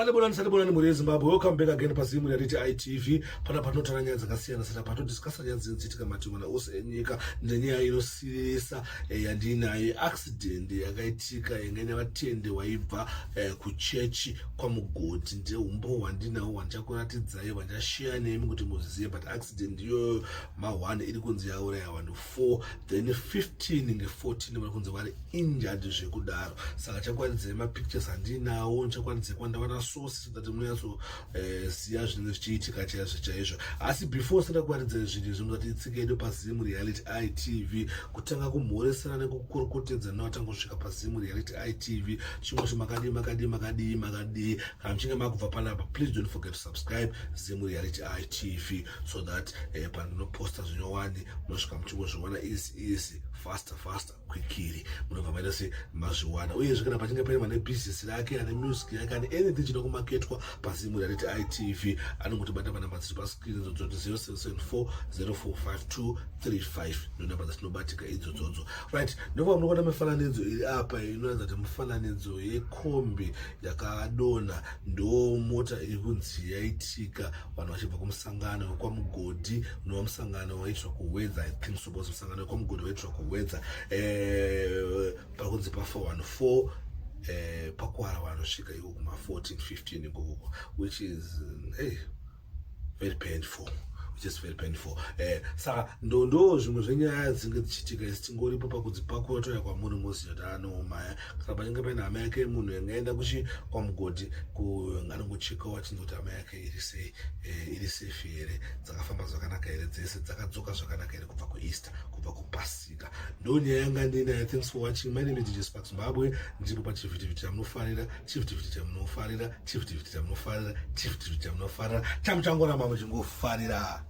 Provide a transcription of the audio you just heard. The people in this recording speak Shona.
Sanibonani, sanibonani mhuri yeZimbabwe. Welcome back again paZimu Reality ITV. Pana patinotaura nyaya dzakasiyana siyana, patodiscussa nyaya dzinenge dzichiitika mativi mana ose enyika. Nenyaya inosiyisa yandiinayo, accident yakaitika yanga ine vatendi waibva kuchechi kwaMugodhi. Ndeumbo hwandinawo hwandichakuratidzai, hwandichasheya nemi kuti muzive. But accident iyoyo ma1 iri kunzi yauraya vanhu 4, then 15 nge14 vari kunzi vari injured zvekudaro. Saka chakwanidzai mapictures handinawo, ndichakwanidzai kwandawana source so that munonyatsoziva zvinenge zvichiitika chaizvo chaizvo. Asi before sada kuwaridzai zvinhu izvi, muzati itsika yedu paZimu Reality ITV kutanga kumhoresana nekukurukutedza nevatangosvika paZimu Reality ITV. Chimwe makadii, makadii, makadii, makadii? Kana muchinge makubva panapa, please don't forget to subscribe Zimu Reality ITV so that pandinoposta zvinyowani munosvika muchingozviwana easy easy, faster faster, quickly, munobva maita se mazviwana. Uyezve kana pachinge paine vane bhizinesi rake, ane music yake, ane anything chinoda kumaketwa paZimu Reality ITV, anongotibata panamba dziri pascreen idzodzo, 0774 045235, ndo namba dzatinobatika idzodzodzo. Right, ndobva munokuona mifananidzo iri apa inoratidza kuti mufananidzo yekombi yakadonha. Ndo mota iri kunzi yaitika vanhu vachibva kumusangano wekwaMugodhi, unova musangano waiitwa kuWedza, I think so, because musangano wekwaMugodhi waiitwa kuWedza. Pari kunzi pafa 14, pakwara vanosvika iko kuma14 15 ikokoko, which is, hey, very painful, which is very painful. Saka ndo zvimwe zvenyaya dzinenge dzichiitika. Isi tingoripo pakudzipakura, toya kwamuri moziva kuti anoomaya. Kana pachinge paine hama yake munhu yangaenda kuchi kwaMugodhi, anongochekawo achinzi kuti hama yake iri sei, iri safe here, dzakafamba zvakanaka here, dzese dzakadzoka zvakanaka here kubva kuEaster, kubva kuPasika. Ndo nyaya yanga ndinayo. Thanks for watching. My name is DJ Spark Zimbabwe. Ndiripo pachivhitivhiti chamunofarira, chivhitivhiti chamunofarira, chivhitivhiti chamunofarira, chivhitivhiti chamunofarira, chamuchangoramba muchingofarira.